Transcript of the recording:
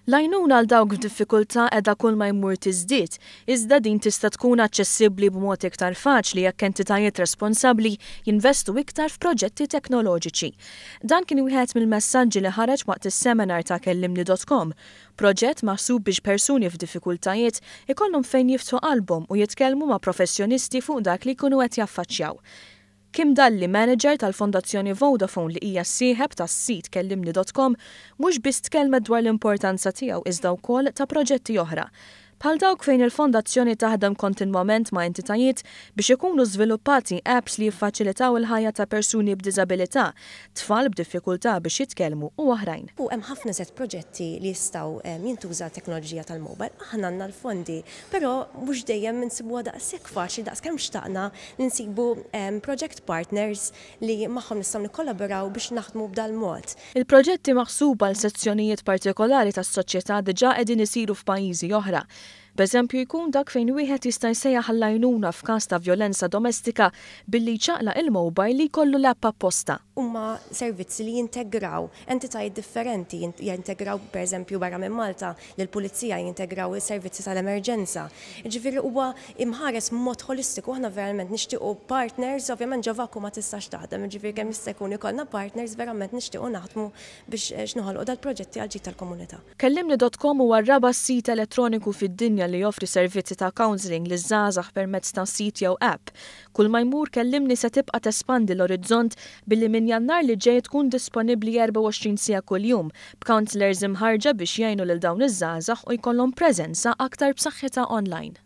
L-għajnuna għal dawk f'diffikultà qiegħda kulma jmur tiżdied, iżda din tista' tkun aċċessibbli b'mod iktar faċli jekk entitajiet responsabbli jinvestu iktar f'proġetti teknoloġiċi. Dan kien wieħed mill-messaġġi li ħareġ waqt is-seminar ta' Kellimni.com, proġett maħsub biex persuni f'diffikultajiet ikollhom fejn jiftħu qalbhom u jitkellmu ma' professjonisti fuq dak li jkunu qed jaffaċċjaw. Kim Dalli, manager tal-Fondazzjoni Vodafone li hija s-sieħeb tas-sit kellimni.com, mhux biss tkellmet dwar l-importanza tiegħu iżda wkoll ta' proġetti oħra. Bħal dawk fejn il-fondazzjoni taħdem kontinwament ma' entitajiet biex ikunu żviluppati apps li jiffaċilitaw il-ħajja ta' persuni b'diżabilità, tfal b'diffikultà biex jitkellmu u oħrajn. U hemm ħafna set proġetti li jistgħu jintuża teknoloġija tal-mobile. Aħna għandna l-fondi, però mhux dejjem insibuha daqshekk faċli daqs kemm xtaqna li nsibu project partners li magħhom nistgħu nikkollaboraw biex naħdmu b'dal-mod. Il-proġetti maħsuba għal sezzjonijiet partikolari tas-soċjetà diġà qegħdin isiru f'pajjiżi oħra. B'eżempju jkun dak fejn wieħed jista' jsejjaħ għall-għajnuna f'każ ta' vjolenza domestika billi jċaqlaq il-mobile li jkollu l-app apposta. Huma servizzi li jintegraw entitajiet differenti, jintegraw pereżempju barra minn Malta lill-pulizija, jintegraw is-servizzi tal-emerġenza. Jiġifieri huwa imħares b'mod ħolistiku, aħna verament nixtiequ partners, ovvjament ġo vacuum ma tistax taħdem, jiġifieri kemm jista' jkun ikollna partners verament nixtiequ naħdmu biex noħolqu dal-proġetti għall-ġid tal-komunità. Kellimni.com huwa r-raba' sit elettroniku fid-dinja li joffri servizzi ta' counselling liż-żgħażagħ permezz ta' sit jew app. Kull ma jmur Kellimni se tibqa' tespandi l-orizzont billi minn Jannar li ġej tkun disponibbli 24 siegħa kuljum, b'counsellors imħarrġa biex jgħinu lil dawn iż-żgħażagħ u jkollhom preżenza aktar b'saħħitha online.